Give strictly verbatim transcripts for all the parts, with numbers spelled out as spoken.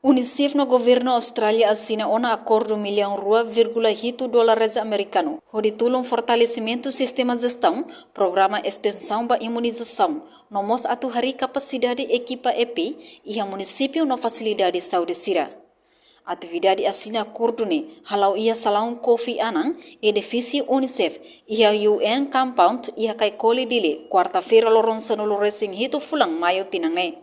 UNICEF no Governu Austrália asina ona akordu millaun rua vírgula hitu dolar amerikanu hodi tulun fortalesimentu sistema jestaun, programa espansaun ba imunizasaun, no mós atu harii kapasidade ekipa E P I iha munisípiu no fasilidade saúde sira. Atividade asina akordu ne'e hala'o iha salaun Kofi Annan, edifísiu UNICEF, iha U N Compound, iha Kaikoli, Dili, kuarta-feira loron sanulu resin hitu fulan Maiu tinan ne'e.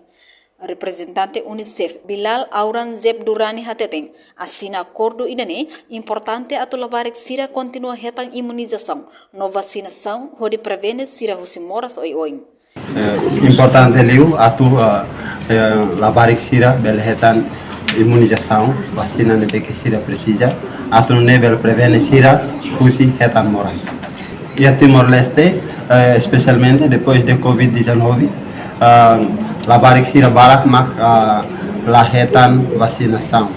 Reprezentante UNICEF, Bilal Auran Zeb Durrani hateten, asina akordu ida-ne'e importante atu labarik sira kontinua hetan imunizasaun no vasinasaun hodi prevene sira husi moras oioin. Eh, importante liu atu, eh, eh, labarik sira bele hetan imunizasaun, vasina ne'ebé ke sira presiza, atu nune'e bele prevene sira husi hetan moras. Iha Timor-Leste, eh, espesialmente depois de Covid dezanove, ah, labarik sira barak mak, ah, la hetan vasinasaun.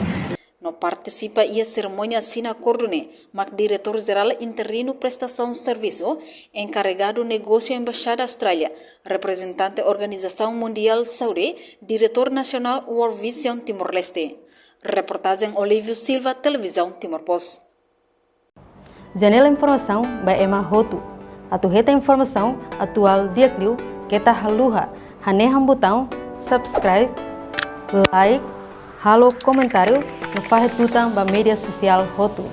No partisipa iha serimónia asina akordu ne'e mak Diretór Jerál Interinu Prestasaun Servisu, Enkarregadu Negósiu Embaixada Austrália, reprezentante Organizasaun Mundiál Saúde, Diretór Nasionál World Vision Timor-Leste. Reportajen Olívio Silva, Televizaun Timor Post. Janela informasaun ba ema hotu. Atu hetan informasaun atuál di'ak liu, keta haluha hanehan butaun subscribe, like, halo komentáriu no fahe tutan ba média sosiál hotu.